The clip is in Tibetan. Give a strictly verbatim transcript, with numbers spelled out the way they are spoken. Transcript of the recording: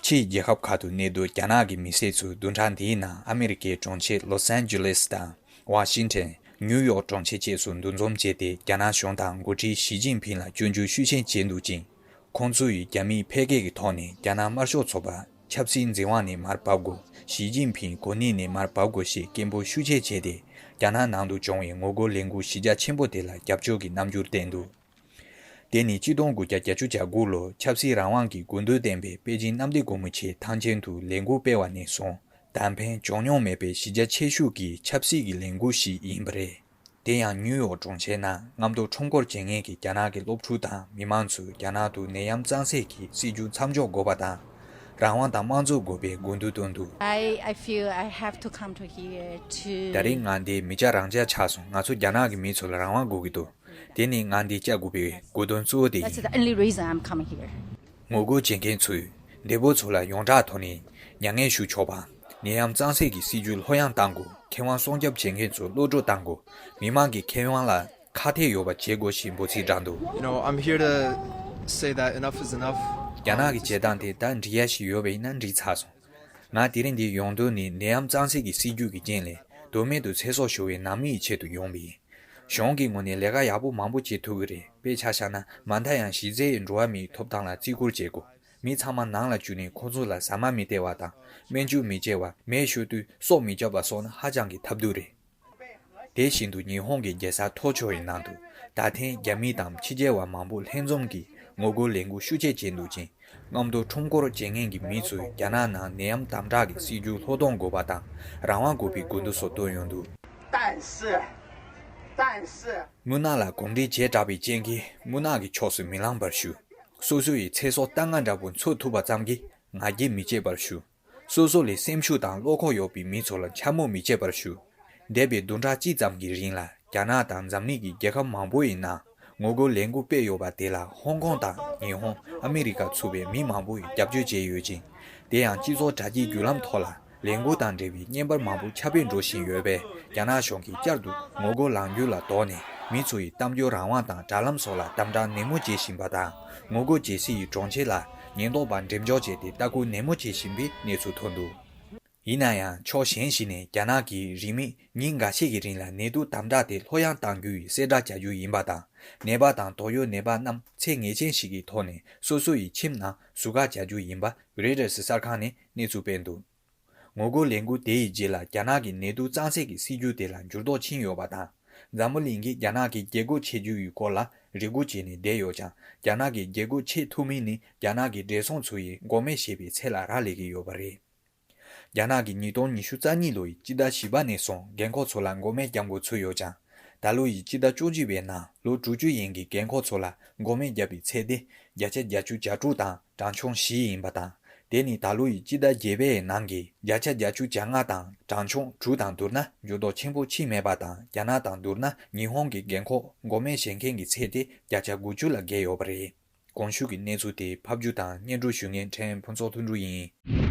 ཕྱིའི་རྒྱལ་ཁབ་ཁག་ཏུ་གནས་སྡོད་རྒྱ་ནག་གི་མི་སེར་ཚོས་བདུན་ཕྲག་འདིའི་ནང་ཨ་མི་རི་ཀའི་གྲོང་ཁྱེར་ལོ་སན་ཇི་ལེས་དང་ཝ་ཤིང་ཊོན། ནིའུ་ཡོག་གྲོང་ཁྱེར་བཅས་སུ་འདུ་འཛོམས་བྱས་ཏེ། རྒྱ་ནག་གཞུང་དང་འགོ་ཁྲིད་ཞི་ཅིན་ཕིང་ལ་སྐྱོན་བརྗོད་ཤུགས་ཆེན་བྱས་འདུག་ཅིང་། ཁོང་ཚོ་ཡིས་རྒྱ་མིའི་འཕེལ་རྒྱས་ཀྱི་ཐོག་ནས་རྒྱ་ནག་དམར་ཤོག་ཚོགས་པ་ཆབ་སྲིད་འཛིན་དབང་ནས་མར་བབས་དགོས། ཞི་ཅིན་ཕིང་གོ་གནས་ནས་མར་བབས་དགོས་ཞེས་སྐད་འབོད་ཤུགས་ཆེ་བྱས་ཏེ། རྒྱ་ནག་ནང་དུ་བྱུང་བའི་ངོ་རྒོལ་ལས་འགུལ་གཞི་རྒྱ་ཆེན་པོ་དེ་ལ་རྒྱབ་སྐྱོར་གྱི་རྣམ་འགྱུར་བསྟན་འདུག། དེ་ནི་གཅིག་སྟོང་དགུ་བརྒྱ་བརྒྱད་ཅུ་གྱ་དགུ་ལོར་ཆབ་སྲིད་རང་དབང་གི་དགོས་འདུན་ལྡན་པའི་པེ་ཅིན་གནམ་བདེ་སྒོ་མོ་ཆེའི་ཐང་ཆེན་དུ་ལས་འགུལ་སྤེལ་བ་ནས་བཟུང་། ད་ཕན་བྱུང་མྱོང་མེད་པའི་གཞི་རྒྱ་ཆེ་ཤོས་ཀྱི་ཆབ་སྲིད་ཀྱི་ལས་འགུལ་ཞིག་ཡིན་པ་རེད། དེ་ཡང་ནིའུ་ཡོག་གྲོང་ཁྱེར་ནང་རྔམ་སྟོན་ཁྲོམ་སྐོར་བྱེད་མཁན་གྱི་རྒྱ་ནག་གི་སློབ་ཕྲུག་དང་མི་མང་ཚོས་རྒྱ་ནག་ཏུ་ནད་ཡམས་གཙང་སེལ་གྱི་སྲིད་ཇུས་མཚམས་འཇོག་དགོས་པ་དང་། རང་དབང་དང་དམངས་གཙོ་དགོས་པའི་དགོས་འདུན་བཏོན་འདུག། I, I feel I have to come to here to ད་རིང་ང་འདིར་མི་སྐྱ་རང་འཇགས་ཆགས་སོང་། ང་ཚོ་རྒྱ་ནག་གི་མི་ཚོ་ལ་རང་དབང་དགོས་ཀྱི་འདུག། དེ་ནི་ང་འདིར་བཅར་དགོས་པའི་དགོས་དོན་གཙོ་བོ་དེ་That's ཡིན། The only reason I'm coming here. ངོ་རྒོལ་བྱེད་མཁན་ཚོས་འདས་པོ་ཚོ་ལ་ཡོངས་གྲགས་ཐོག་ནས་མྱ་ངན་ཞུ་ཆོག་པ། ནད་ཡམས་གཙང་སེལ་གྱི་སྲིད་ཇུས་ལྷོད་ཡངས་གཏང་དགོས། ཁེ་དབང་སྲུང་སྐྱོབ་བྱེད་མཁན་ཚོ་གློད་བཀྲོལ་གཏང་དགོས། མི་མང་གི་ཁེ་དབང་ལ་ཁག་ཐེག་ཡོད་པ་བྱེད་དགོས་ཞེས་འབོད་ཚིག་བསྒྲགས་འདུག། You know, I'm here to say that enough is enough. རྒྱ་ནག་གི་བྱེད་སྟངས་དེ་ད་འགྲིག་ཡ་ཞིག་ཡོད་པ་ཡིན་ན་འགྲིག་ཚར་སོང་། ང་དེ་རིང་འདིར་ཡོང་དོན་ནི་ནད་ཡམས་གཙང་སེལ་གྱི་སྲིད་ཇུས་ཀྱི་རྐྱེན་ལས་དོན་མེད་དུ་ཚེ་སྲོག་ཤོར་བའི་ནང་མི་ཡི་ཆེད་དུ་ཡོང་བ་ཡིན། གཞུང་གི་ངོས་ནས་ལས་ཀ་ཡག་པོ་མང་པོ་བྱེད་ཐུབ་ཀྱི་རེད། དཔེ་ཆ་བཞག་ན། མ་མཐའ་ཡང་གཞི་རྩའི་འགྲོ་བ་མིའི་ཐོབ་ཐང་ལ་བརྩི་བཀུར་བྱེད་དགོས། མི་ཚང་མ་ནང་ལ་བཅུག་ནས་ཁོ་ཚོ་ལ་ཟ་མ་མི་སྟེར་བ་དང་། སྨན་བཅོས་མི་བྱེད་པ། མེ་ཤོར་དུས་སྲོག་མི་སྐྱོབ་པ་སོགས་ནི་ཧ་ཅང་གི་ཐབས་སྡུག་རེད། དེ་བཞིན་དུ་ཉི་ཧོང་གི་རྒྱལ་ས་ཐོ་ཅོ་ཡི་ནང་དུ་ད་ཐེངས་རྒྱ་མི་དང་ཕྱི་རྒྱལ་བ་མང་པོ་ལྷན་འཛོམས་ཀྱིས་ངོ་རྒོལ་ལས་འགུལ་ཤུགས་ཆེ་བྱས་འདུག་ཅིང་། རྔམ་སྟོན་ཁྲོམ་སྐོར་བྱེད་མཁན་གྱི་མི་ཚོས་རྒྱ་ནག་ནང་ནད་ཡམས་དམ་དྲག་གི་སྲིད་ཇུས་ལྷོད་གཏོང་དགོས་པ་དང་། རང་དབང་དགོས་པའི་དགོས་འདུན་སོགས་བཏོན་ཡོང་འདུག། 但是，但是， དམུ་ནག་ལ་གོམས་འདྲིས་བྱས་དྲགས་པའི་རྐྱེན་གྱིས་དམུ་ནག་གི་ཕྱོགས་སུ་མི་ལངས་པར་ཞུ། སོ་སོ་ཡི་ཚེ་སྲོག་རྟ་རྔ་འདྲ་པོ་འཚོ་ཐུབ་པ་ཙམ་གྱིས་ང་རྒྱལ་མི་བྱེད་པར་ཞུ། སོ་སོ་ལས་སེམས་ཤུགས་དང་བློ་ཁོག་ཡོད་པའི་མི་ཚོ་ལ་འཕྱ་སྨོད་མི་བྱེད་པར་ཞུ། འདས་པའི་བདུན་ཕྲག་གཅིག་ཙམ་གྱི་རིང་ལ་རྒྱ་ནག་དང་འཛམ་གླིང་གི་རྒྱལ་ཁབ་མང་པོ་ཡི་ནང་ངོ་རྒོལ་ལས་འགུལ་སྤེལ་ཡོད་པ་དེ་ལ་ཧོང་ཀོང་དང་ཉི་ཧོང་། ཨ་མི་རི་ཀ་ཚུད་པའི་མི་མང་པོ་ཡིས་རྒྱབ་སྐྱོར་བྱས་ཡོད་ཅིང་། དེ་ཡང་སྤྱི་ཚོགས་དྲ་རྒྱའི་བརྒྱུད་ལམ་ཐོག་ལ་ལས་འགུལ་དང་འབྲེལ་བའི་བརྙན་པར་མང་པོ་ཁྱབ་སྤེལ་འགྲོ་བཞིན་ཡོད་པས། རྒྱ་ནག་གཞུང་གིས་བསྐྱར་དུ་ངོ་རྒོལ་ལངས་རྒྱུ་ལ་དོགས་ནས། མི་ཚོ་ཡི་གཏམ་བརྗོད་རང་དབང་དང་དྲ་ལམ་སོགས་ལ་དམ་དྲག་ནན་མོ་བྱེད་བཞིན་པ་དང་། ངོ་རྒོལ་བྱེད་སའི་གྲོང་ཁྱེར་ལ་ཉེན་རྟོག་པ་འགྲེམས་འཇོག་བྱས་ཏེ་ལྟ་སྐུལ་ནན་མོ་བྱེད་བཞིན་པའི་གནས་ཚུལ་ཐོན་འདུག། ཡིན་ན་ཡང་ཕྱོགས་གཞན་ཞིག་ནས་རྒྱ་ནག་གིས་རིང་མིན་ཉིན་འགའ་ཤས་ཀྱི་རིང་ལ་ནད་དུག་དམ་དྲག་དེ་ལྷོད་ཡངས་གཏང་རྒྱུ་ཡི་གསལ་བསྒྲགས་བྱ་རྒྱུ་ཡིན་པ་དང་། ནད་པ་དང་དོགས་ཡོད་ནད་པ་རྣམས་ཚད་ངེས་ཅན་ཞིག་གི་ཐོག་ནས་སོ་སོ་ཡི་ཁྱིམ་ནང་ཟུར་བཀག་བྱ་རྒྱུ་ཡིན་པ་རོའི་ཊར་གསར་ཁང་ནས་གནས་ཚུལ་སྤེལ་འདུག། ངོ་རྒོལ་ལས་འགུལ་དེ་ཡི་རྗེས་ལ་རྒྱ་ནག་གི་ནད་དུག་གཙང་སེལ་གྱི་སྲིད་ཇུས་དེ་ལ་འགྱུར་ལྡོག་ཕྱིན་ཡོད་པ་དང་། འཛམ་བུ་གླིང་གིས་རྒྱ་ནག་གིས་རྒྱལ་སྒོ་ཕྱེ་རྒྱུ་ཡི་སྐོར་ལ་རེ་སྒུག་བྱས་ནས་བསྡད་ཡོད་ཀྱང་། རྒྱ་ནག་གིས་རྒྱལ་སྒོ་ཕྱེ་ཐུབ་མིན་ནི་རྒྱ་ནག་གི་བགྲེས་སོང་ཚོ་ཡི་འགོག་སྨན་བཞེས་པའི་ཚད་ལ་རག་ལས་ཀྱི་ཡོད་པ་རེད། རྒྱ་ནག་གིས་ཉིས་སྟོང་ཉི་ཤུ་རྩ་གཉིས་ལོ་ཡི་སྤྱི་ཟླ་བཞི་པ་ནས་བཟུང་རྒན་འཁོགས་ཚོ་ལ་འགོག་སྨན་བརྒྱབ་འགོ་ཚུགས་ཡོད་ཀྱང་། ད་ལོ་ཡི་སྤྱི་ཟླ་བཅུ་གཅིག་པའི་ནང་ལོ་དྲུག་ཅུ་ཡན་གྱི་རྒན་འཁོགས་ཚོ་ལ་འགོག་སྨན་བརྒྱབ་པའི་ཚད་དེ་བརྒྱ་ཆ་བརྒྱད་ཅུ་གྱ་དྲུག་དང་གྲངས་ཆུང་བཞི་ཡིན་པ་དང་། དེ་ནི་ད་ལོ་ཡི་སྤྱི་ཟླ་བརྒྱད་པའི་ནང་གི་བརྒྱ་ཆ་བརྒྱད་ཅུ་གྱ་ལྔ་དང་གྲངས་ཆུང་དྲུག་དང་བསྡུར་ན་འགྱུར་ལྡོག་ཆེན་པོ་ཕྱིན་མེད་པ་དང་། རྒྱ་ནག་དང་བསྡུར་ན་ཉི་ཧོང་གི་རྒན་འཁོགས་འགོག་སྨན་བཞེས་མཁན་གྱི་ཚད་དེ་བརྒྱ་ཆ་དགུ་བཅུ་ལ་བརྒལ་ཡོད་པ་རེད། གོང་ཞུས་ཀྱི་གནས་ཚུལ་དེ་ཕབ་སྒྱུར་དང་སྙན་སྒྲོན་ཞུ་མཁན་ཕྲན་ཕུན་ཚོགས་ལྷུན་གྲུབ་ཡིན།